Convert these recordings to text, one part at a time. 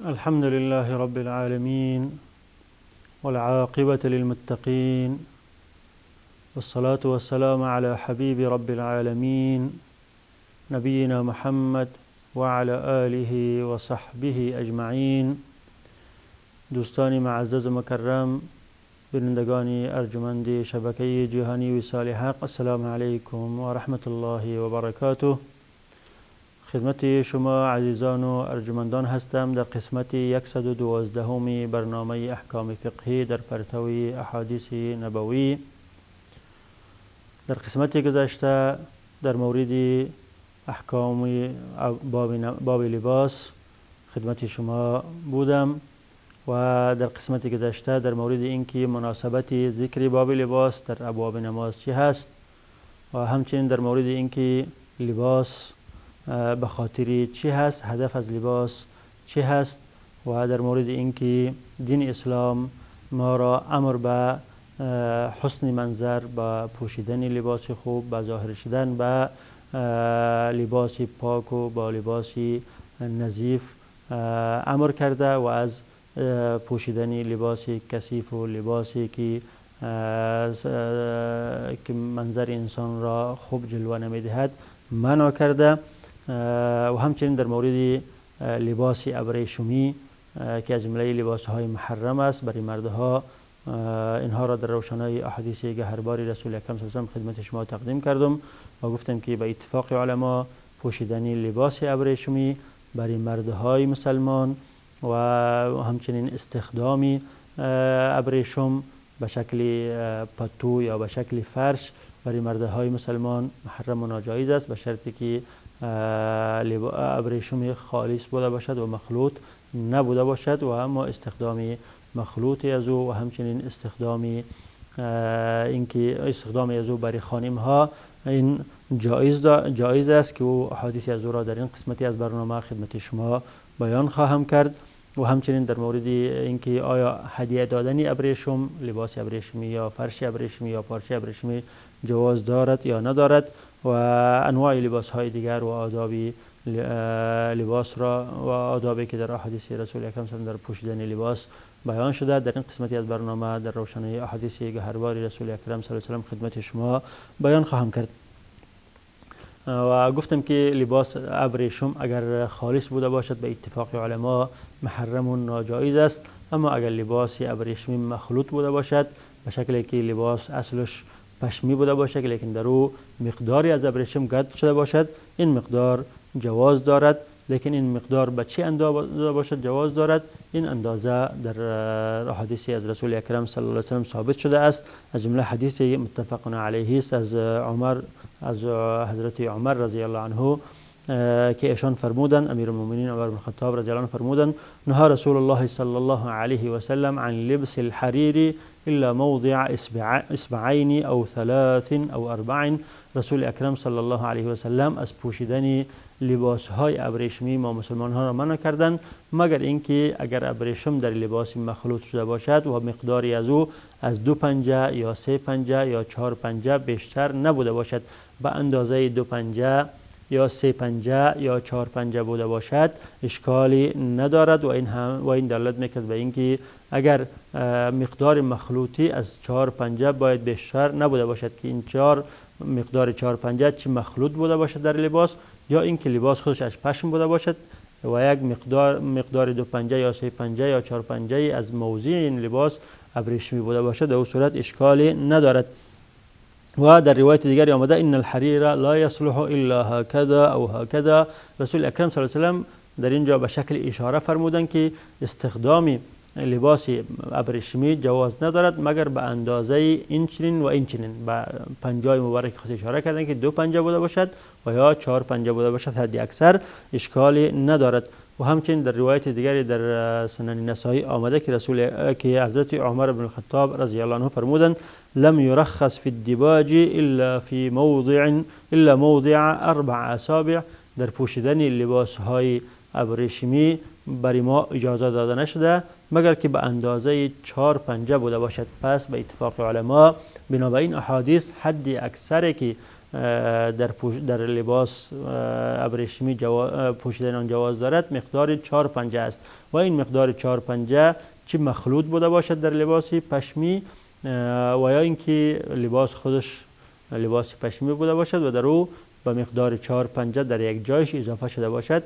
الحمد لله رب العالمين، والعاقبة للمتقين، والصلاة والسلام على حبيب رب العالمين، نبينا محمد وعلى آله وصحبه اجمعین. دوستان معزز و مکرم، بینندگان ارجمند شبکه جهانی وصال حق، السلام علیکم و رحمت الله و برکاته. خدمت شما عزیزان و ارجمندان هستم در قسمت 112 برنامه احکام فقهی در پرتو احادیث نبوی. در قسمت گذشته در مورد احکام باب لباس خدمت شما بودم و در قسمت گذشته در مورد اینکه مناسبت ذکر باب لباس در ابواب نماز چی هست و همچنین در مورد اینکه لباس به خاطر چی هست، هدف از لباس چی هست و در مورد اینکه دین اسلام ما را امر به حسن منظر، با پوشیدن لباس خوب، با ظاهر شدن به لباس پاک و با لباس نظیف امر کرده و از پوشیدن لباس کثیف و لباسی که منظر انسان را خوب جلوه نمیدهد منع کرده و همچنین در مورد لباس ابریشمی که از جمله لباس های محرم است برای مردها، اینها را در روشنای احادیث گهربار رسول اکرم صلی الله علیه و خدمت شما تقدیم کردم و گفتم که به اتفاق علما پوشیدن لباس ابریشمی برای مردهای مسلمان و همچنین استخدام ابریشم به شکل پتو یا به شکل فرش برای مردهای مسلمان محرم و ناجایز است، به شرطی که ابریشم خالص بوده باشد و مخلوط نبوده باشد و اما استخدام مخلوط از او و همچنین استخدام اینکه استخدام از او برای خانم ها این جایز است که او احادیث از او را در این قسمتی از برنامه خدمت شما بیان خواهم کرد. و همچنین در مورد اینکه آیا هدیه دادن ابریشم، لباس ابریشمی یا فرش ابریشمی یا پارچه ابریشمی جواز دارد یا ندارد و انواع لباس های دیگر و آداب لباس را و آدابی که در احادیث رسول اکرم صلی الله علیه و در پوشیدن لباس بیان شده، در این قسمتی از برنامه در روشنای احادیث گهربار رسول اکرم صلی الله علیه و خدمت شما بیان خواهم کرد. و گفتم که لباس ابریشم اگر خالص بوده باشد به اتفاق علما محرم و ناجایز است، اما اگر لباس ابریشمی مخلوط بوده باشد به شکلی که لباس اصلش پشمی بوده باشد لیکن در او مقداری از ابریشم گرد شده باشد، این مقدار جواز دارد، لیکن این مقدار به چه اندازه باشد جواز دارد، این اندازه در احادیث از رسول اکرم صلی الله علیه و سلم ثابت شده است. از جمله حدیث متفق علیه است از عمر، از حضرت عمر رضی الله عنه که ایشان فرمودند، امیرالمؤمنین عمر بن خطاب رضی الله عنه فرمودند: نهى رسول الله صلی الله علیه و سلم عن لبس الحریر الا موضع اصبعین او ثلاث او اربع. رسول اکرم صلی الله علیه و سلم از پوشیدن لباس های ابریشمی ما مسلمان ها را منع کردند، مگر اینکه اگر ابریشم در لباس مخلوط شده باشد و مقداری از او از 2 پنجه یا 3 پنجه یا 4 پنجه بیشتر نبوده باشد، به اندازه 2 پنجه یا 3 پنجه یا 4 پنجه بوده باشد اشکالی ندارد. و این هم و این دلالت میکرد به اینکه اگر مقدار مخلوطی از 4 پنجه باید بیشتر نبوده باشد، که این 4 مقدار 4 پنجه چه مخلوط بوده باشد در لباس یا اینکه لباس خودش از پشم بوده باشد و یک مقدار 2 پنجه یا 3 پنجه یا 4 پنجه از موضع این لباس ابریشمی بوده باشد، در صورت اشکالی ندارد. و در روایت دیگری آمده: ان الحریر لا یصلح الا هكذا او هكذا. رسول اکرم صلی الله علیه و سلم در اینجا به شکل اشاره فرمودند که استخدام لباس ابریشمی جواز ندارد مگر به اندازه این چنین و این چنین، به پنجای مبارک خود اشاره کردند که 2 پنجه بوده باشد و یا 4 پنجه بوده باشد، حد اکثر اشکالی ندارد. و همچنین در روایت دیگری در سنن نسائی آمده که رسول که حضرت عمر بن الخطاب رضی الله عنه فرمودند: لم يرخص في الدباج الا في موضع الا موضع 4 اصابع. در پوشیدن لباس های ابریشمی برای ما اجازه داده نشده مگر که به اندازه 4 پنجه بوده باشد. پس به اتفاق علما بنابراین احادیث حد اکثری که در لباس ابریشمی پوشیدن آن جواز دارد مقدار 4 پنجه است و این مقدار 4 پنجه چه مخلوط بوده باشد در لباس پشمی و یا اینکه لباس خودش لباس پشمی بوده باشد و در او به مقدار 4 پنجه در یک جایش اضافه شده باشد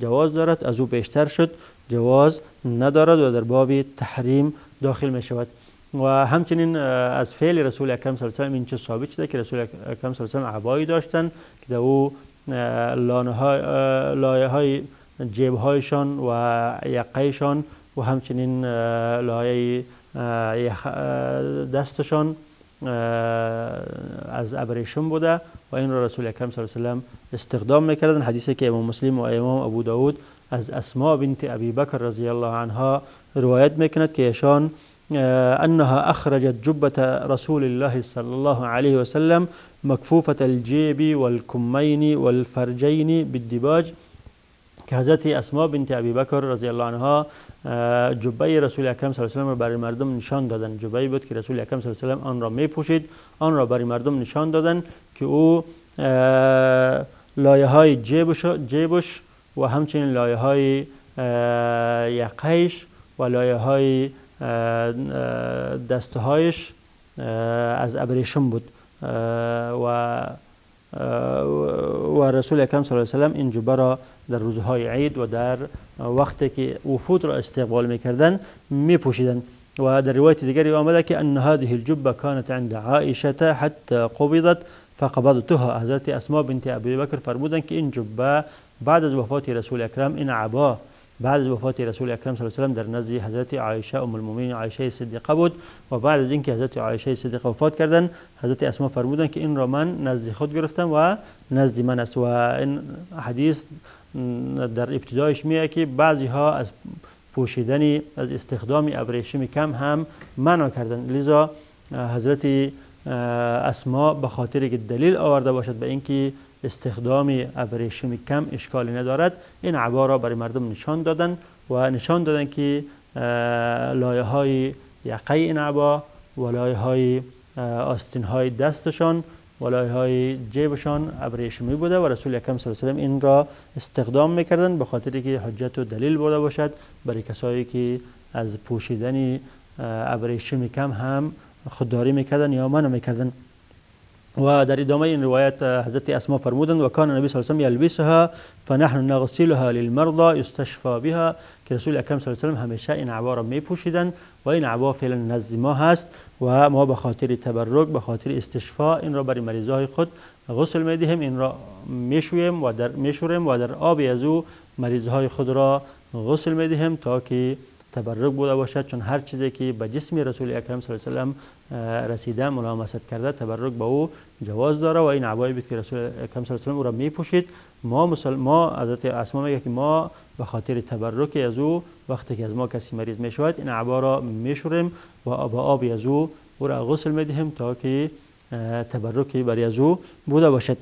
جواز دارد، از او بیشتر شد جواز ندارد و در باب تحریم داخل می شود. و همچنین از فعل رسول اکرم صلی الله علیه و سلم این چیز ثابت شده که رسول اکرم صلی الله علیه و سلم عبایی داشتند که در او لایه های جیب هایشان و یقهشان و همچنین لایه دستشان از ابریشم بوده و این را رسول اکرم صلی الله علیه و سلم استخدام میکردن. حدیثی که امام مسلم و امام ابو داود از اسماء بنت ابی بکر رضی الله عنها روایت میکند که ایشان أنها أخرجت جبة رسول الله صلى الله عليه وسلم مكفوفة الجيب والكمين والفرجين بالدباج، که حضرت اسماء بنت ابی بکر رضی الله عنها جبه رسول اکرم صلی الله علیه و سلم را برای مردم نشان دادند. جبه‌ای بود که رسول اکرم صلی الله علیه و سلم آن را میپوشید، آن را برای مردم نشان دادند که او لایه های جیبش و همچنین لایه های یقهش و لایه های دستهایش از ابریشم بود و رسول اکرم صلی الله علیه و سلم این جبه را در روزهای عید و در وقتی که وفود را استقبال میکردند میپوشیدند. و در روایت دیگری آمده که ان هذه الجبه كانت عند عائشه حتى قبضت فقبضتها. حضرت اسماء بنت ابی بکر فرمودند که این جبه بعد از وفات رسول اکرم، این عبا بعد از وفات رسول اکرم صلی الله علیه و سلم در نزد حضرت عایشه ام المؤمنین عایشه صدیقه بود و بعد از اینکه حضرت عایشه صدیقه وفات کردند حضرت اسماء فرمودند که این را من نزد خود گرفتم و نزد من است. و این حدیث در ابتدایش میاد که بعضی ها از پوشیدن از استخدام ابریشم کم هم منع کردند، لذا حضرت اسماء به خاطر که دلیل آورده باشد به اینکه استخدام ابریشم کم اشکالی ندارد این عبا را برای مردم نشان دادن و نشان دادن که لایه های یقه این عبا و لایه های آستین های دستشان و لایه های جیبشان ابریشمی بوده و رسول اکرم صلی الله علیه و سلم این را استخدام میکردن به خاطر که حجت و دلیل بوده باشد برای کسایی که از پوشیدن ابریشم کم هم خودداری میکردن یا منع میکردن. و در ادامه این روایت حضرت اسماء فرمودند و کان النبی صلی الله علیه و سلم یلبسها فنحن نغسلها للمرضى یستشفى بها، که رسول اکرم صلی الله علیه و سلم همیشه این عبا را میپوشیدند و این عبا فعلا نزد ما هست و ما به خاطر تبرک به خاطر استشفاء این را برای مریضای خود غسل میدهیم، این را میشویم و در میشوریم و در آب از او مریضهای خود را غسل میدهیم تا که تبرک بوده باشد، چون هر چیزی که به جسم رسول اکرم صلی الله علیه و سلم رسیده ملامست کرده تبرک به او جواز داره و این عبایی بود که رسول اکرم صلی الله علیه و سلم او را میپوشید. ما حضرت اسماء میگه که ما به خاطر تبرک از او وقتی که از ما کسی مریض میشود این عبا را میشوریم و با آب از او او را غسل میدهیم تا که تبرکی برای از او بوده باشد.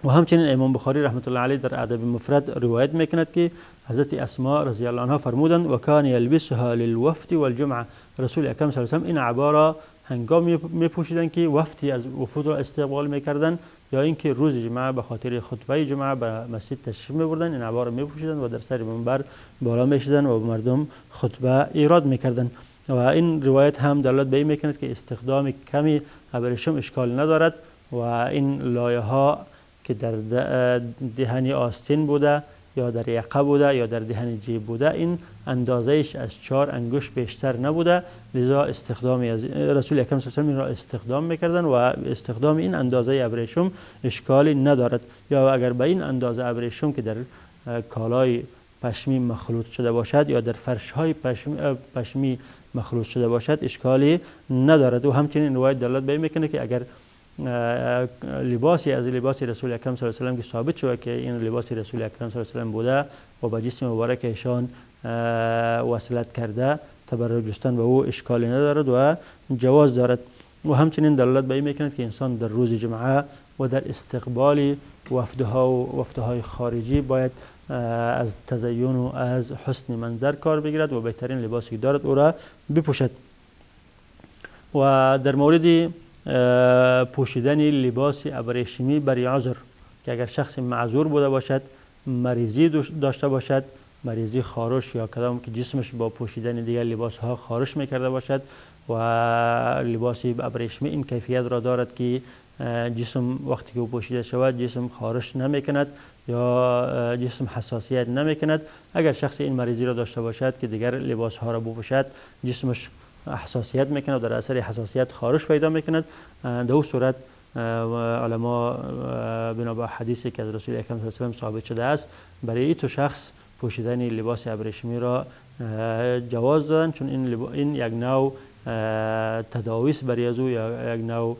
و همچنین امام بخاری رحمت الله علیه در ادب مفرد روایت میکند که حضرت اسماء رضی الله عنها فرمودند و کان یلبسها للوفد والجمعه، رسول اکرم صلی الله علیه و سلم این عبا را هنگام میپوشیدند که وفدی از وفود را استقبال میکردند یا اینکه روز جمعه به خاطر خطبه جمعه به مسجد تشریف میبردند این عبا را میپوشیدند و در سر منبر بالا میشدند و به مردم خطبه ایراد میکردند. و این روایت هم دلالت به این میکند که استخدام کمی ابریشم اشکال ندارد و این لایه ها که در دهن آستین بوده یا در یقه بوده یا در دهن جیب بوده این اندازهش از 4 انگشت بیشتر نبوده، لذا استخدام از رسول اکرم صلی الله علیه و سلم را استخدام میکردن و استخدام این اندازه ابریشم اشکالی ندارد. یا اگر به این اندازه ابریشم که در کالای پشمی مخلوط شده باشد یا در فرش های پشمی مخلوط شده باشد اشکالی ندارد. و همچنین روایت دلالت به این میکنه که اگر لباسی از لباس رسول اکرم صلی الله علیه و سلم که ثابت شده که این لباس رسول اکرم صلی الله علیه و سلم بوده و با جسم مبارک ایشان وصلت کرده تبرک جستن به او اشکالی ندارد و جواز دارد. و همچنین دلالت به این میکند که انسان در روز جمعه و در استقبال وفدها و وفدهای خارجی باید از تزین و از حسن منظر کار بگیرد و بهترین لباسی که دارد او را بپوشد. و در مورد پوشیدن لباس ابریشمی برای عذر، که اگر شخص معذور بوده باشد، مریضی داشته باشد، مریضی خارش یا کدام که جسمش با پوشیدن دیگر لباس ها خارش میکرده باشد و لباس ابریشمی این کیفیت را دارد که جسم وقتی که پوشیده شود جسم خارش نمیکند یا جسم حساسیت نمیکند. اگر شخص این مریضی را داشته باشد که دیگر لباس ها را بپوشد جسمش حساسیت میکند و در اثر حساسیت خارش پیدا میکند، در او صورت علما بنا به حدیثی که از رسول اکرم صلی الله علیه و سلم ثابت شده است برای این شخص پوشیدن لباس ابریشمی را جواز دادند، چون این یک نوع تداوی برای از او یا یک نوع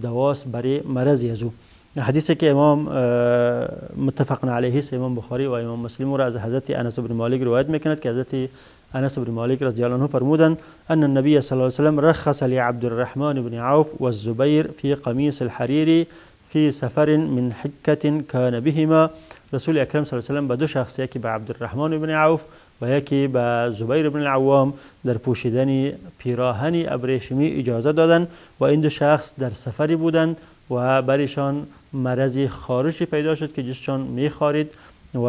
دواست برای مرض از او. حدیثی که امام متفق علیه است، امام بخاری و امام مسلم را از حضرت انس بن مالک روایت میکند که حضرت انس بن مالک رضی الله عنه فرمودند ان النبي صلى الله عليه وسلم رخص لعبد الرحمن بن عوف والزبير في قميص الحرير في سفر من حكة كان بهما. رسول اکرم صلی الله علیه و سلم به دو شخص، یکی به عبدالرحمن بن عوف و یکی به زبیر بن العوام، در پوشیدن پیراهن ابریشمی اجازه دادند و این دو شخص در سفری بودند و برایشان مرض خارشی پیدا شد که جسمشان میخارید و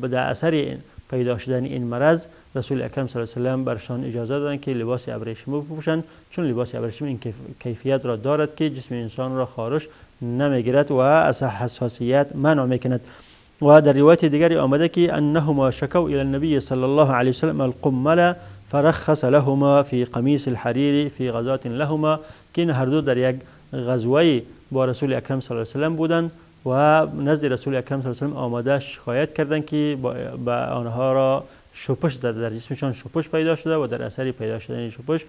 در اثر پیدا شدن این مرض رسول اکرم صلی الله علیه و سلم برشان اجازه دادند که لباس ابریشمی بپوشند، چون لباس ابریشمی این کیفیت را دارد که جسم انسان را خارش نمیگیرد و از حساسیت منع میکند. و در روایت دیگری آمده که انهما شکوا الى النبي صلی الله علیه و سلم القمل فرخص لهما في قميص الحرير في غزاة لهما، که این هر دو در یک غزوه با رسول اکرم صلی الله علیه و سلم بودند و نزد رسول اکرم صلی الله علیه و سلم آماده شکایت کردند که با آنها را شپش زده، در جسمشان شپش پیدا شده و در اثر پیدا شدن شپش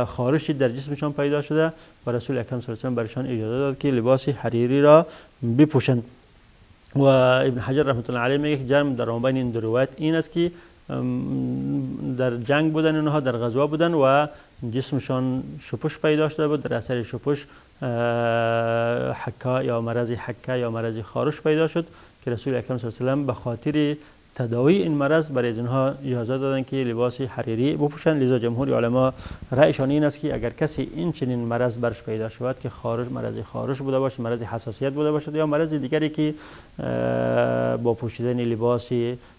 خارشی در جسمشان پیدا شده و رسول اکرم صلی الله علیه و سلم برایشان اجازه داد که لباس حریری را بپوشند. و ابن حجر رحمت الله علیه میگه که جرم در بین این دو روایت این است که در جنگ بودن اینها، در غزوه بودن و جسمشان شپش پیدا شده بود، در اثر شپش حکا یا مرض حکه یا مرض خارش پیدا شد که رسول اکرم صلی الله علیه و سلم به خاطر تداوی این مرض برای اینها اجازه دادند که لباس حریری بپوشند. لذا جمهور علما رأیشان این است که اگر کسی این چنین مرض برش پیدا شود که خارش، مرض خارش بوده باشد، مرض حساسیت بوده باشد یا مرض دیگری که با پوشیدن لباس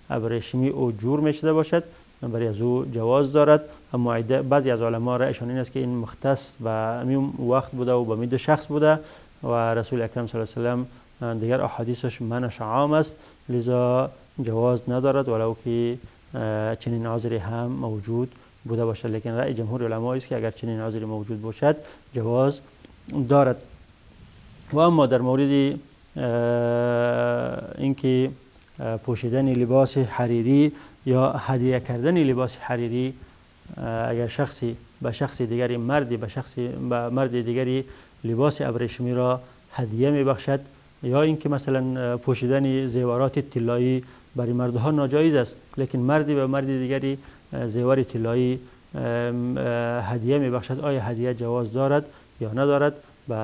ابریشمی او جور می شده باشد، برای از او جواز دارد. اما بعضی از علما رأیشان این است که این مختص به همین وقت بوده و به دو شخص بوده و رسول اکرم صلی الله علیه و سلم دیگر احادیثش منش عام است، لذا جواز ندارد ولو که چنین عذری هم موجود بوده باشد. لیکن رأی جمهور علما است که اگر چنین عذری موجود باشد جواز دارد. و اما در مورد اینکه پوشیدن لباس حریری یا هدیه کردن لباس حریری، اگر شخصی به شخص دیگری، مردی به شخصی به مرد دیگری لباس ابریشمی را هدیه میبخشد، یا اینکه مثلا پوشیدن زیورات طلایی برای مردها ناجایز است، لیکن مردی به مرد دیگری زیور طلایی هدیه میبخشد، آیا هدیه جواز دارد یا ندارد؟ به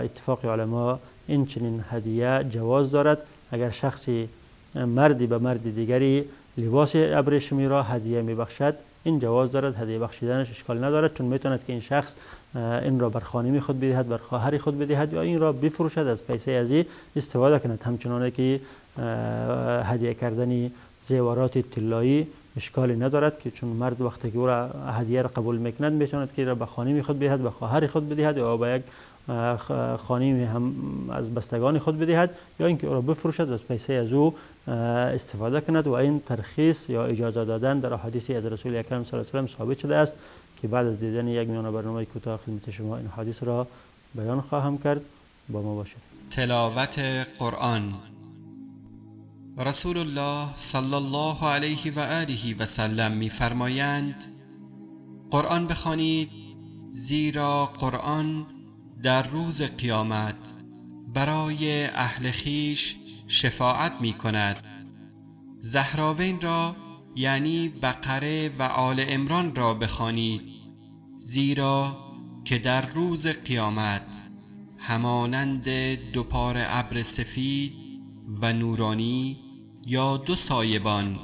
اتفاق علما این چنین هدیه جواز دارد. اگر شخصی مردی به مرد دیگری لباس ابریشمی را هدیه میبخشد، این جواز دارد، هدیه بخشیدنش اشکال ندارد، چون میتواند که این شخص این را بر خانمی خود بدهد، بر خواهر خود بدهد یا این را بفروشد، از پیسه از این استفاده کند. همچنانه که هدیه کردن زیورات طلایی اشکالی ندارد که چون مرد وقتی که او را هدیه را قبول میکند میتواند که را به خانمی خود بدهد، به خواهر خود بدهد یا به یک خانمی هم از بستگان خود بدهد یا اینکه او را بفروشد از پیسه از او استفاده کند. و این ترخیص یا اجازه دادن در احادیث از رسول اکرم صلی الله علیه و سلم ثابت شده است که بعد از دیدن یک میانه برنامه کوتاه خدمت شما این حدیث را بیان خواهم کرد. با ما باشید. تلاوت قرآن. رسول الله صلی الله علیه و آله و سلم می‌فرمایند: قرآن بخوانید، زیرا قرآن در روز قیامت برای اهل خویش شفاعت می کند. زهراوین را یعنی بقره و آل عمران را بخوانید، زیرا که در روز قیامت همانند دو پاره ابر سفید و نورانی یا دو سایبان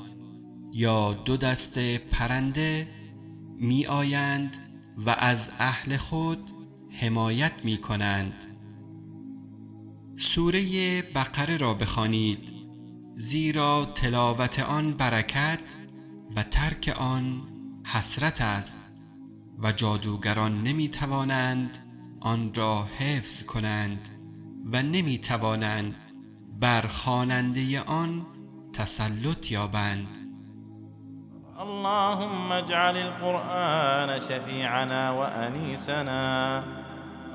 یا دو دست پرنده می آیند و از اهل خود حمایت می کنند. سوره بقره را بخوانید، زیرا تلاوت آن برکت و ترک آن حسرت است و جادوگران نمی توانند آن را حفظ کنند و نمی توانند بر خواننده آن تسلط یابند. اللهم اجعل القرآن شفیعنا وأنیسنا،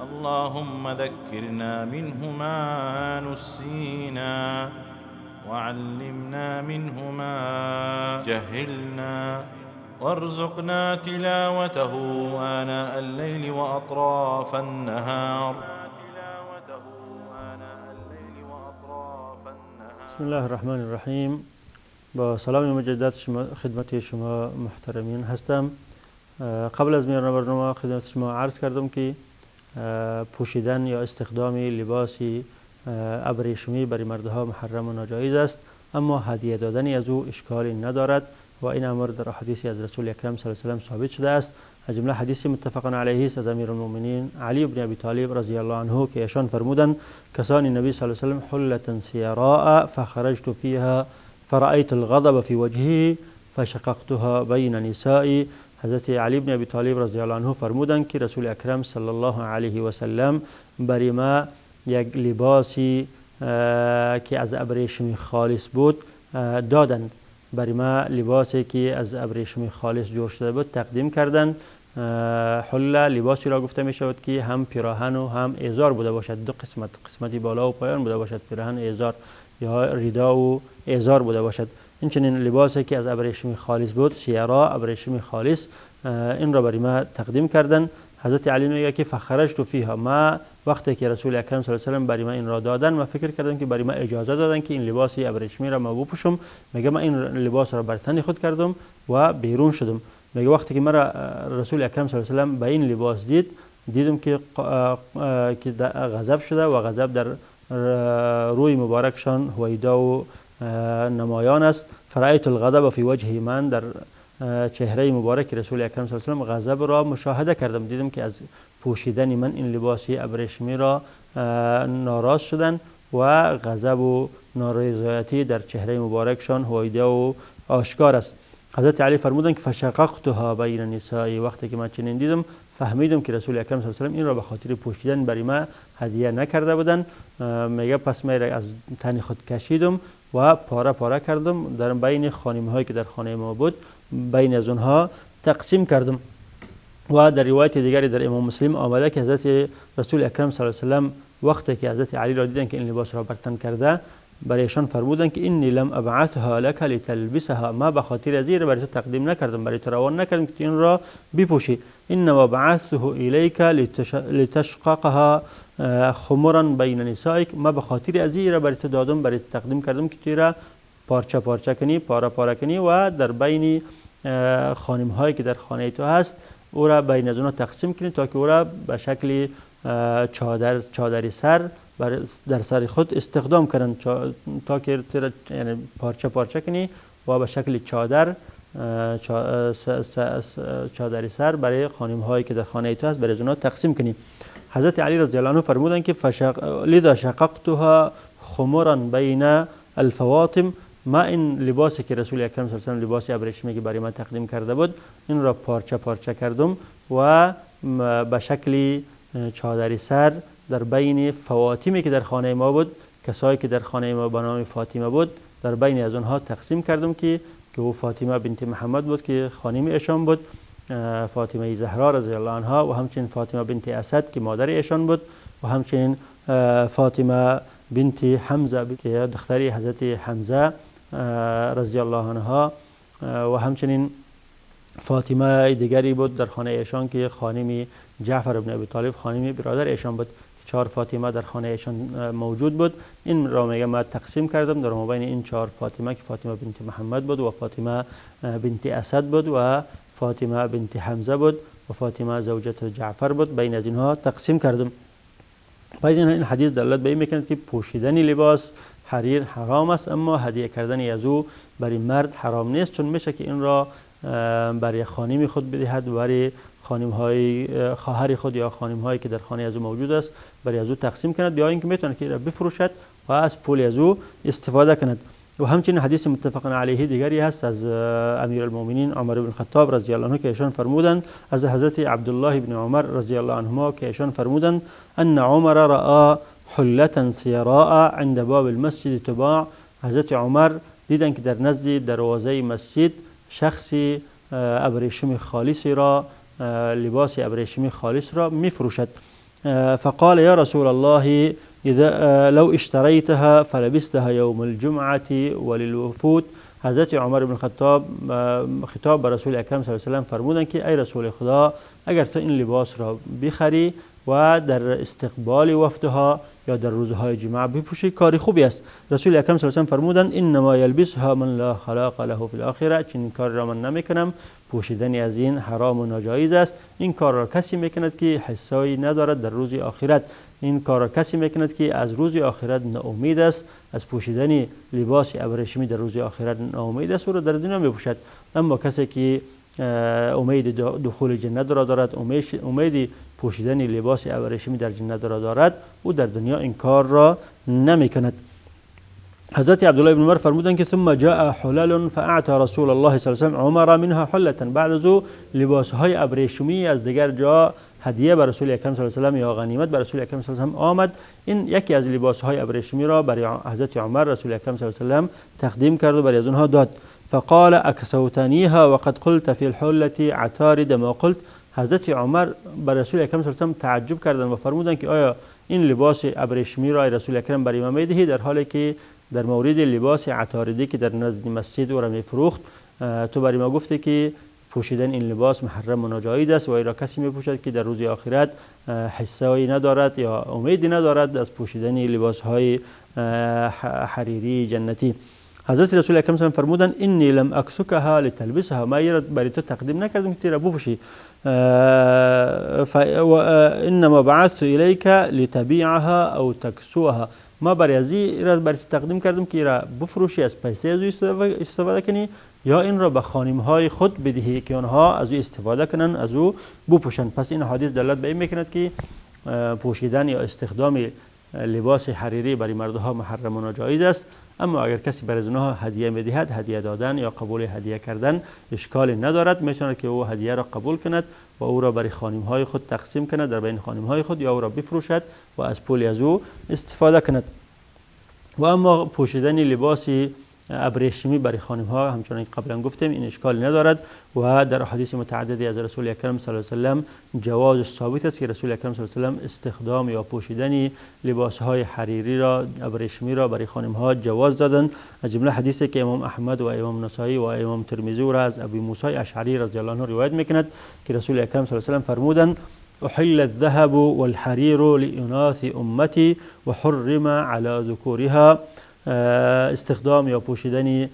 اللهم ذکرنا منه ما نسینا وعلمنا منه ما جهلنا وارزقنا تلاوته آناء الليل وأطراف النهار. بسم الله الرحمن الرحیم. با سلام مجدد خدمت شما محترمین هستم. قبل از میان برنامه خدمت شما عرض کردم که پوشیدن یا استخدام لباسی ابریشمی برای مردها محرم و ناجایز است، اما هدیه دادن از او اشکالی ندارد و این امر در حدیثی از رسول اکرم صلی الله علیه و سلم ثابت شده است. از جمله حدیث متفق علیه است از امیرالمؤمنین علی بن ابی طالب رضی الله عنه که ایشان فرمودند کسان نبی صلی الله علیه و سلم حلة سیراء فخرجت فيها فرأيت الغضب في وجهه فشققتها بین نسائی. حضرت علی بن ابی طالب رضی الله عنه فرمودند که رسول اکرم صلی الله علیه و سلم برای ما یک لباسی که از ابریشم خالص بود دادند. برای ما لباسی که از ابریشم خالص جور شده بود تقدیم کردند. حله لباسی را گفته می شود که هم پیراهن و هم ازار بوده باشد، دو قسمت، قسمتی بالا و پایان بوده باشد، پیراهن ازار یا ردا و ازار بوده باشد. این چنین لباسی که از ابریشم خالص بود، سیرا ابریشم خالص، این را برای ما تقدیم کردند. حضرت علی میگه که فخرجت فیها، ما وقتی که رسول اکرم صلی الله علیه و سلم برای ما این را دادن، ما فکر کردم که برای ما اجازه دادن که این لباس ابریشمی را ما بپوشم. میگه ما این لباس را بر تن خود کردم و بیرون شدم. میگه وقتی که مرا رسول اکرم صلی الله علیه و سلم به این لباس دید، دیدم که غضب شده و غضب در روی مبارکشان هویدا و نمایان است. فرأیت الغضب فی وجه، من در چهره مبارک رسول اکرم صلی الله علیه و سلم غضب را مشاهده کردم. دیدم که از پوشیدن من این لباس ابریشمی را ناراض شدن و غضب و نارضایتی در چهره مبارکشان هویدا و آشکار است. حضرت علی فرمودند که فشققتها بین نسائی، وقتی که من چنین دیدم فهمیدم که رسول اکرم صلی الله علیه و سلم این را به خاطر پوشیدن برای ما هدیه نکرده بودند. میگه پس من از تن خود کشیدم و پاره پاره کردم در بین خانم هایی که در خانه ما بود، بین از اونها تقسیم کردم. و در روایت دیگری در امام مسلم آمده که حضرت رسول اکرم صلی الله علیه و سلم وقتی که حضرت علی را دیدن که این لباس را بر تن کرده، برایشان فرمودند که انی لم ابعثها لك لتلبسها، ما به خاطر از این برای تو تقدیم نکردم، برای تو روان نکردم که این را بپوشی. انما بعثته الیک لتشققها خمرا بین نسائک، ما به خاطر از این برای تو دادم، برای تو تقدیم کردم که تو را پارچه پارچه کنی، پاره پاره کنی و در بین خانم هایی که در خانه تو هست او را بین از اونها تقسیم کنی تا که او را به شکل چادری سر در سر خود استخدام کنند، تا که یعنی پارچه پارچه کنی و به شکل چادر چادری سر برای خانم هایی که در خانه تو هست برای از اونها تقسیم کنی. حضرت علی رضی الله عنه فرمودند که لذا شققتها خمرا بین الفواطم، ما این لباسی که رسول اکرم صلی الله علیه و سلم لباس ابریشمی که برای من تقدیم کرده بود این را پارچه پارچه کردم و به شکل چادری سر در بین فواطمی که در خانه ما بود، کسایی که در خانه ما به نام فاطمه بود، در بین از آنها تقسیم کردم که او فاطمه بنت محمد بود که خانم ایشان بود، فاطمه زهرا رضی الله عنها، و همچنین فاطمه بنت اسد که مادر ایشان بود، و همچنین فاطمه بنت حمزه که دختری حضرت حمزه رضی الله عنها، و همچنین فاطمه دیگری بود در خانه ایشان که خانم جعفر بن ابی طالب خانم برادر ایشان بود. چهار فاطمه در خانه ایشان موجود بود. این را میگم من تقسیم کردم در مابین این چهار فاطمه که فاطمه بنت محمد بود و فاطمه بنت اسد بود و فاطمه بنت حمزه بود و فاطمه زوجت جعفر بود، بین از اینها تقسیم کردم. باز این حدیث دلالت به این میکند که پوشیدن لباس حریر حرام است، اما هدیه کردن از او برای مرد حرام نیست، چون میشه که این را برای خانم خود بدهد و برای خانم های خواهر خود یا خانم هایی که در خانه از او موجود است برای از او تقسیم کند، یا اینکه میتونه که بفروشد و از پول از او استفاده کند. و همچنین حدیث متفق علیه دیگری هست از امیرالمؤمنین عمر بن خطاب رضی الله عنه که ایشان فرمودند، از حضرت عبدالله بن عمر رضی الله عنهما که ایشان فرمودند ان عمر رأى حلة سیراء عند باب المسجد تباع. حضرت عمر دیدند که در نزد دروازه مسجد شخصی ابریشم خالص را، لباس ابریشم خالص را میفروشد. فقال یا رسول الله اذا لو اشتريتها فلبستها يوم الجمعة وللوفود. حضرت عمر بن خطاب خطاب به رسول اکرم صلی الله علیه و سلم فرمودند که ای رسول خدا، اگر تو این لباس را بخری و در استقبال وفدها یا در روزهای جمعه بپوشی کار خوبی است. رسول اکرم صلی الله علیه و سلم فرمودند انما یلبسها من لا خلاق له فی الاخره، چنین کار را من نمیکنم، پوشیدن از این حرام و ناجایز است. این کار را کسی میکند که حسایی ندارد در روز آخرت، این کار را کسی میکند که از روز آخرت ناامید است، از پوشیدن لباس ابریشمی در روز آخرت ناامید است، او را در دنیا میپوشد. اما کسی که امید دخول جنت را دارد، امید پوشیدن لباس ابریشمی در جنت را دارد، او در دنیا این کار را نمیکند. حضرت عبدالله بن عمر فرمودند که ثم جاء حلل فاعطى رسول الله صلی الله علیه و سلم عمر منها حلة. بعد از او لباس های ابریشمی از دیگر جا هدیه بر رسول اکرم صلی الله علیه و سلم یا غنیمت بر رسول اکرم صلی الله علیه و سلم آمد. این یکی از لباس های ابریشمی را برای حضرت عمر رسول اکرم صلی الله علیه و سلم تقدیم کرد و برای از آنها داد. فقال اکسوتنیها وقد قلت فی الحلة عطارد ما قلت. حضرت عمر بر رسول اکرم صلی الله علیه و سلم تعجب کردند و فرمودند که آیا این لباس ابریشمی را رسول اکرم برای ما میدهی، در حالی که در مورد لباس عطاردی که در نزد مسجد او را میفروخت تو برای ما گفتی که پوشیدن این لباس محرم و ناجایز است و ای را کسی میپوشد که در روز آخرت حسایی ندارد یا امیدی ندارد از پوشیدن لباس های حریری جنتی. حضرت رسول اکرم صلی الله علیه و فرمودند انی لم اکسکها لتلبسها، ما ای را برای تو تقدیم نکردم که را بپوشی، انما بعثت الیک لتبیعها او تکسوها، ما برای از این را برای تقدیم کردم که را بفروشی، از پیسه از او استفاده کنی، یا این را به خانم های خود بدهی که آنها از او استفاده کنند، از او بپوشند. پس این حدیث دلالت به این میکند که پوشیدن یا استخدام لباس حریری برای مردها محرم و ناجایز است، اما اگر کسی برای آنها هدیه میدهد، هدیه دادن یا قبول هدیه کردن اشکالی ندارد، میتواند که او هدیه را قبول کند و او را برای خانم های خود تقسیم کند در بین خانم های خود، یا او را بفروشد و از پول از او استفاده کند. و اما پوشیدن لباس ابریشمی برای خانم ها همچنان که قبلا گفتیم این اشکال ندارد و در احادیث متعددی از رسول اکرم صلی الله علیه و سلم جواز ثابت است که رسول اکرم صلی الله علیه و سلم استخدام یا پوشیدن لباس های حریری را، ابریشمی را برای خانم ها جواز دادند. از جمله حدیثی که امام احمد و امام نسائی و امام ترمذی را از ابی موسی اشعری رضی الله عنه روایت میکند که رسول اکرم صلی الله علیه و سلم فرمودند أحل الذهب والحرير لإناث أمتي وحرم على ذكورها. استخدام یا پوشیدن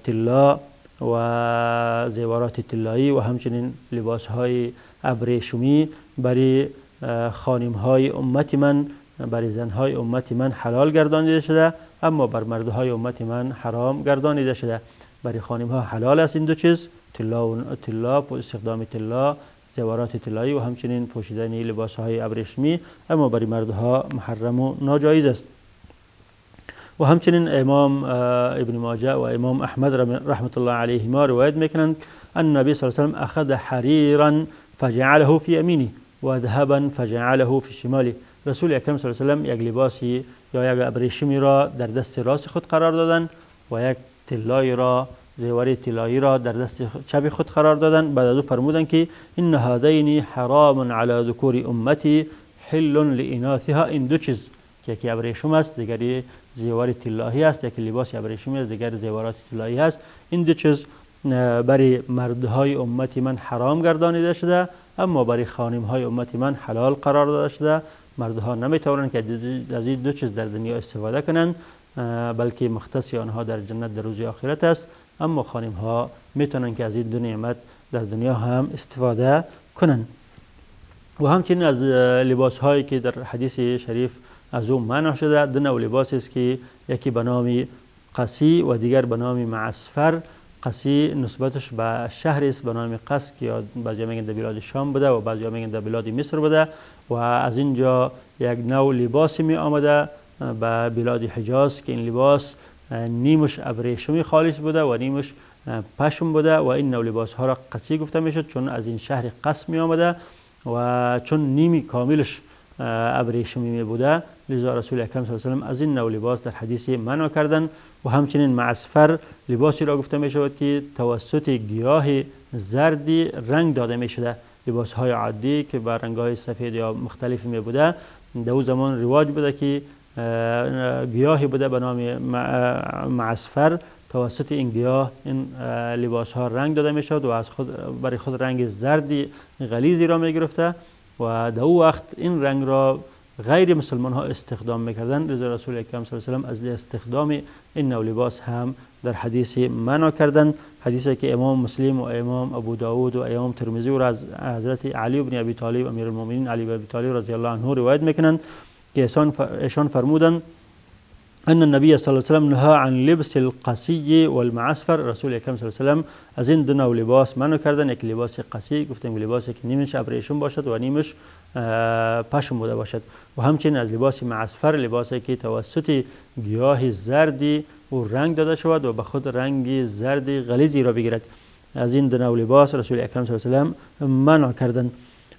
طلا و زیورات طلایی و همچنین لباس های ابریشمی برای خانم های امت من، برای زن های امت من حلال گردانیده شده، اما بر مردهای امت من حرام گردانیده شده. برای خانم ها حلال است این دو چیز، طلا، استخدام طلا، زیورات طلایی و همچنین پوشیدن لباس های ابریشمی، اما برای مردها محرم و ناجایز است. و همچنین امام ابن ماجه و امام احمد رحمت الله علیهما روایت میکنند النبی صلی الله علیه و سلم اخذ حریرا فجعله فی یمینه و ذهبا فجعله فی شماله. رسول اکرم صلی الله علیه و سلم یک لباسی یا یک ابریشمی را در دست راست خود قرار دادند و یک طلایی را، زیور طلایی را در دست چپ خود قرار دادند. بعد از او فرمودند که ان هذین حرام علی ذکور امتی حل لاناثها. این دو چیز که یکی ابریشم است، دیگری زیور طلایی است، یکی لباس ابریشمی است، دیگر زیورات طلایی است، این دو چیز برای مردهای امت من حرام گردانیده شده، اما برای خانمهای امت من حلال قرار داده شده. مردها نمیتوانند که از این دو چیز در دنیا استفاده کنند، بلکه مختص آنها در جنت در روز آخرت است، اما خانم ها میتونند که از این دو نعمت در دنیا هم استفاده کنند. و همچنین از لباس هایی که در حدیث شریف از او منع شده، دو نوع لباس است که یکی به نام قصی و دیگر به نام معصفر. قصی نسبتش به شهر است به نام قص که بعضیا میگن در بلاد شام بوده و بعضیا میگن در بلاد مصر بوده و از اینجا یک نوع لباسی می آمده به بلاد حجاز که این لباس نیمش ابریشمی خالص بوده و نیمش پشم بوده و این نوع لباس ها را قصی گفته میشد چون از این شهر قص می آمده و چون نیمی کاملش ابریشمی می بوده، لذا رسول اکرم صلی الله علیه و سلم از این نوع لباس در حدیث منع کردن. و همچنین معصفر لباسی را گفته می شود که توسط گیاه زردی رنگ داده می شده. لباس های عادی که با رنگ های سفید یا مختلف می بوده در او زمان رواج بوده که گیاهی بوده به نام معصفر، توسط این گیاه این لباس ها رنگ داده می شد و از خود برای خود رنگ زردی غلیظی را می گرفته و در او وقت این رنگ را غیر مسلمان ها استخدام میکردن. لذا رسول اکرم صلی الله علیه و سلم از استخدام این نوع لباس هم در حدیث منع کردن. حدیثی که امام مسلم و امام ابو داود و امام ترمذی را از حضرت علی بن ابی طالب امیرالمؤمنین علی بن ابی طالب رضی الله عنه روایت میکنند که ایشان فرمودند ان النبی صلی الله علیه و سلم نهى عن لبس القصی والمعصفر. رسول اکرم صلی الله علیه و سلم از این دو نوع لباس منع کردن، یک لباس قصی گفتیم لباسی که نیمش ابریشم باشد و نیمش پشم بوده باشد، و همچنین از لباس معصفر لباسی که توسط گیاه زردی او رنگ داده شود و به خود رنگ زرد غلیظی را بگیرد. از این دو نوع لباس رسول اکرم صلی الله علیه و سلم منع کردند.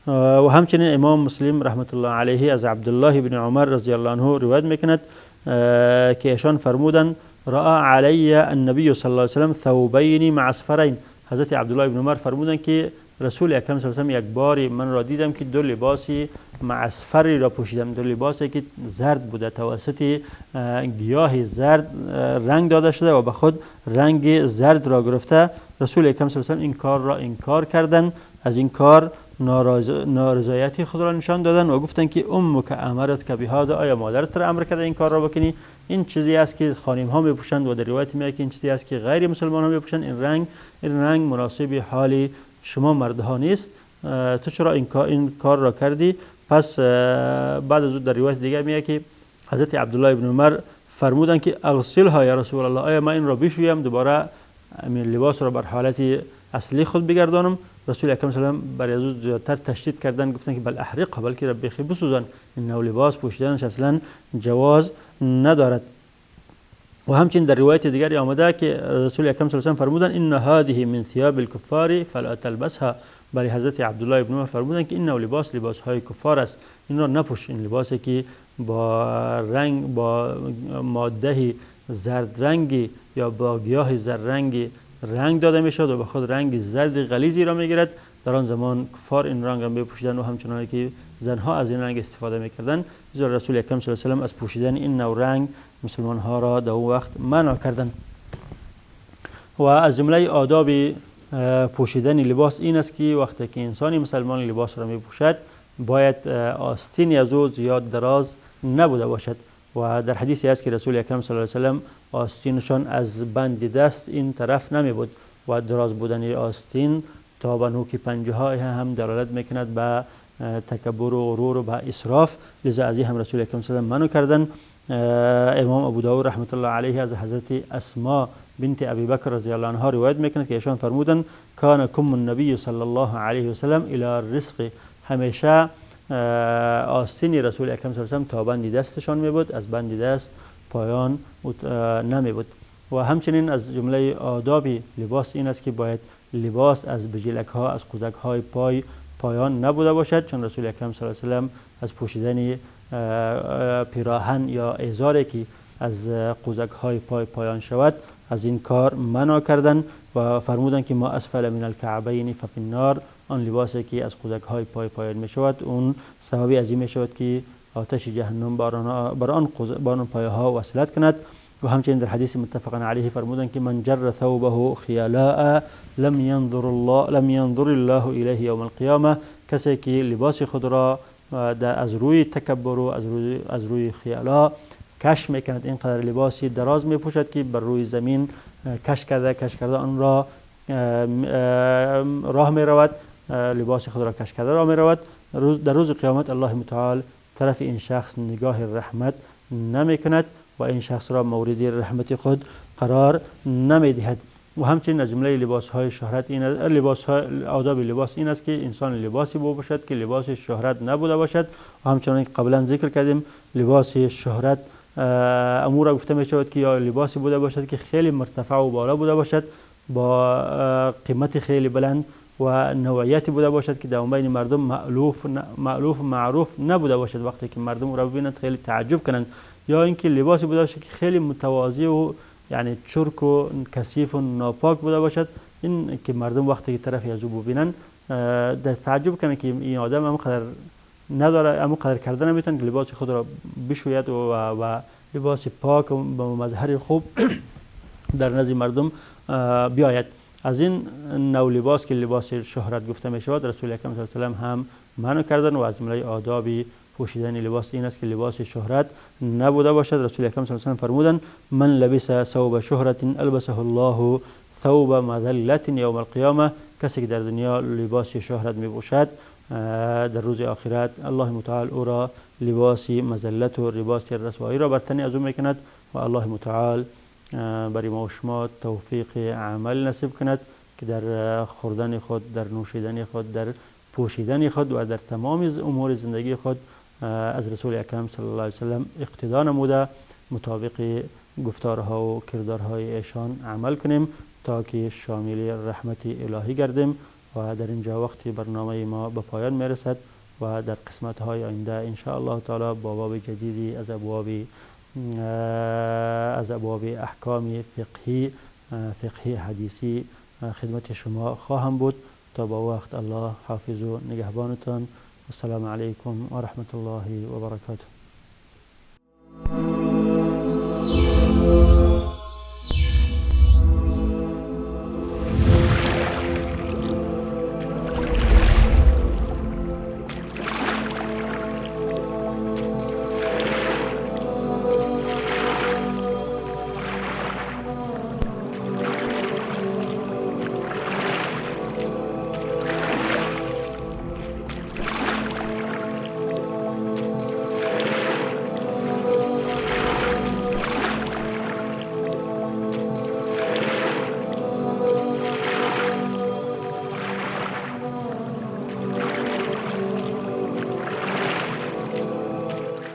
و همچنین امام مسلم رحمت الله علیه از عبدالله بن عمر رضی الله عنه روایت میکند که ایشان فرمودند رأى علی النبی صلی الله علیه و سلم ثوبین معصفرین. حضرت عبدالله بن عمر فرمودند که رسول اکرم صلی الله علیه و سلم یک باری من را دیدم که دو لباسی معصفری را پوشیدم، دو لباسی که زرد بوده توسط گیاه زرد رنگ داده شده و به خود رنگ زرد را گرفته. رسول اکرم صلی الله علیه و سلم این کار را انکار کردند، از این کار نارضایتی خود را نشان دادن و گفتند که امک امرت که بهذا، آیا مادرت را امر کرده این کار را بکنی؟ این چیزی است که خانم ها میپوشند و در روایت میاد که این چیزی است که غیر مسلمان ها میپوشند، این رنگ مناسب حال شما مردها نیست، تو چرا این کار را کردی؟ پس بعد از او در روایت دیگر میاد که حضرت عبدالله بن عمر فرمودند که اغسلها یا رسول الله، آیا من این را بشویم دوباره لباس را بر حالت اصلی خود بگردانم؟ رسول اکرم صلی الله علیه و سلم برای از او زیادتر تشدید کردن، گفتن که بل احرقها، بلکه را بخی بسوزان، این نوع لباس پوشیدنش اصلا جواز ندارد. و همچنین در روایت دیگری آمده که رسول اکرم صلی الله علیه و سلم فرمودند ان هذه من ثياب الكفار فلا تلبسها. برای حضرت عبدالله بن عمر فرمودند که این نوع لباس لباس های کفار است، این را نپوش، این لباسی که با رنگ با ماده زرد رنگی یا با گیاه زرد رنگی رنگ داده می شد و به خود رنگ زرد غلیظی را می گیرد. در آن زمان کفار این رنگ را می پوشیدند و همچنان که زنها از این رنگ استفاده می کردند. زیرا رسول اکرم صلی الله علیه و سلم از پوشیدن این نوع رنگ مسلمان ها را در اون وقت منع کردند. و از جمله آداب پوشیدن لباس این است که وقتی که انسان مسلمان لباس را می پوشد باید آستین از او زیاد دراز نبوده باشد. و در حدیثی است که رسول اکرم صلی الله علیه و سلم آستینشان از بند دست این طرف نمی بود و دراز بودن آستین تا به نوک پنجه های هم دلالت میکند به تکبر و غرور و به اسراف، لذا از این هم رسول اکرم صلی الله علیه و سلم منع کردن. امام ابو داود رحمت الله علیه از حضرت اسما بنت ابی بکر رضی الله عنها روایت میکند که ایشان فرمودند کان کم النبی صلی الله علیه و سلم الی الرزق، همیشه آستین رسول اکرم صلی الله علیه و سلم تا بند دستشان می بود، از بند دست پایان نمی بود. و همچنین از جمله آداب لباس این است که باید لباس از بجیلک ها از قوزک های پای پایان نبوده باشد، چون رسول اکرم صلی الله علیه و سلم از پوشیدن پیراهن یا ازاری که از قوزک های پای پایان شود از این کار منع کردند و فرمودند که ما اسفل من الکعبین ففی النار، آن لباسی که از قوزک های پای پایان می شود اون سبب از این می شود که آتش جهنم بر آن پایه ها وصلت کند. و همچنین در حدیث متفق علیه فرمودند که من جر ثوبه خیلاء لم ينظر الله الیه یوم القیامه، کسی که لباس خود را از روی تکبر و از روی خیالا کش میکند، اینقدر لباسی دراز میپوشد که بر روی زمین کش کرده آن را راه میرود، لباس خود را کش کرده راه میرود، در روز قیامت الله متعال طرف این شخص نگاه رحمت نمیکند و این شخص را مورد رحمت خود قرار نمیدهد. و همچنین از جمله لباس های شهرت این لباس های آداب لباس این است که انسان لباسی بپوشد که لباس شهرت نبوده باشد. و همچنین قبلا ذکر کردیم لباس شهرت امور گفته می شود که یا لباسی بوده باشد که خیلی مرتفع و بالا بوده باشد با قیمت خیلی بلند و نوعیتی بوده باشد که در بین مردم مألوف معروف نبوده باشد، وقتی که مردم را ببینند خیلی تعجب کنند. یا اینکه لباسی بوده باشد که خیلی متواضع و یعنی چرک و کثیف و ناپاک بوده باشد، این که مردم وقتی که طرفی از او ببینند در تعجب کنند که این آدم هم قدر نداره، هم قدر کرده نمیتونه که لباس خود را بشوید و لباس پاک و با مظهر خوب در نزد مردم بیاید. از این نوع لباس که لباس شهرت گفته می شود رسول اکرم صلی الله علیه و سلم هم منع کردن. و از جمله آداب پوشیدن لباس این است که لباس شهرت نبوده باشد. رسول اکرم صلی الله علیه و سلم فرمودند من لبس ثوب شهرت البسه الله ثوب مذلت یوم القیامه. کسی که در دنیا لباس شهرت می پوشد در روز آخرت الله متعال او را لباس مذلت و لباس رسوایی را بر تن از او میکند. و الله متعال برای ما و شما توفیق عمل نصیب کند که در خوردن خود، در نوشیدن خود، در پوشیدن خود و در تمام امور زندگی خود از رسول اکرم صلی الله علیه و سلم اقتدا نموده مطابق گفتارها و کردارهای ایشان عمل کنیم تا که شامل رحمت الهی گردیم. و در اینجا وقتی برنامه ما به پایان میرسد و در قسمت های آینده ان شاء الله تعالی با باب جدیدی از ابواب احکام فقهی حدیثی خدمت شما خواهم بود. تا با وقت الله حافظ و نگهبانتان. السلام علیکم و رحمت الله و برکاته.